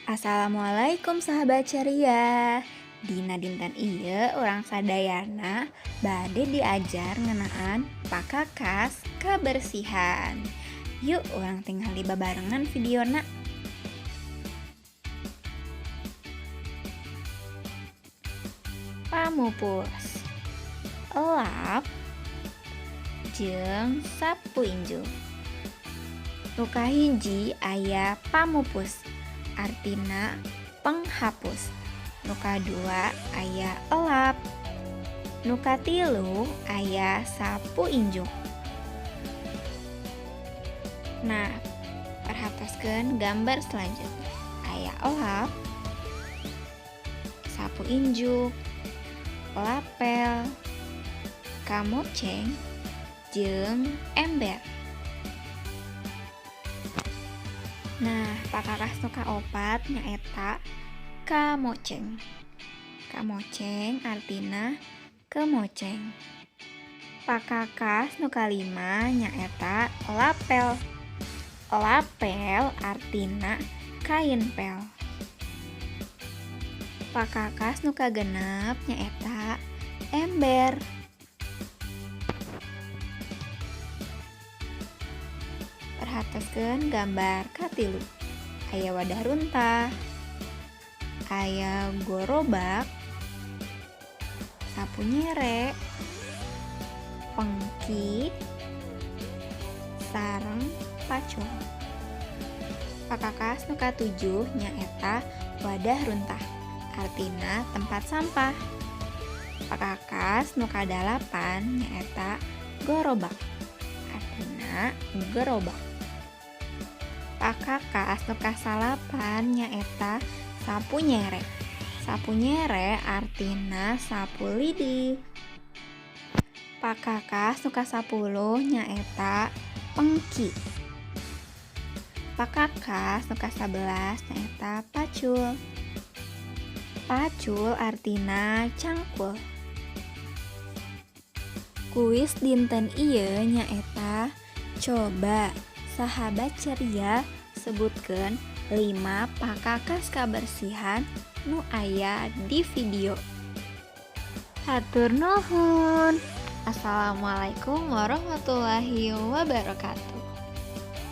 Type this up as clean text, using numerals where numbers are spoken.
Assalamualaikum, sahabat ceria. Dina dinten ieu urang sadayana bade diajar ngeunaan pakakas kebersihan. Yuk, urang tingali babarengan videona. Pamupus, elap, jeung sapu injuk. Nu kahiji aya pamupus, artina penghapus. Nu kadua aya elap. Nu katilu aya sapu injuk. Nah, perhatoskeun gambar selanjutnya. Aya elap, sapu injuk, lapel, kamoceng, jeung ember. Nah, pakakas nu kaopat nyaeta kamoceng. Kamoceng artina kemoceng. Pakakas nu kalima nyaeta lapel. Lapel artina kain pel. Pakakas nu kagenep nyaeta ember. Perhatoskeun gambar katilu. Aya wadah runtah, aya gorobak, sapu nyere, pengki, sareng pacul. Pakakas nu katujuh nyaeta wadah runtah, artina tempat sampah. Pakakas nu kadalapan nyaeta gorobak, artina gerobak. Pakakas nu kasalapan nyaeta sapu nyere. Sapu nyere artina sapu lidi. Pakakas nu kasapuluh nyaeta pengki. Pakakas nu kasabelas nyaeta pacul. Pacul artina cangkul. Kuis dinten ieu nyaeta coba sahabat ceria sebutkeun 5 pakakas kabersihan nu aya di video. Hatur nuhun. Assalamualaikum warahmatullahi wabarakatuh.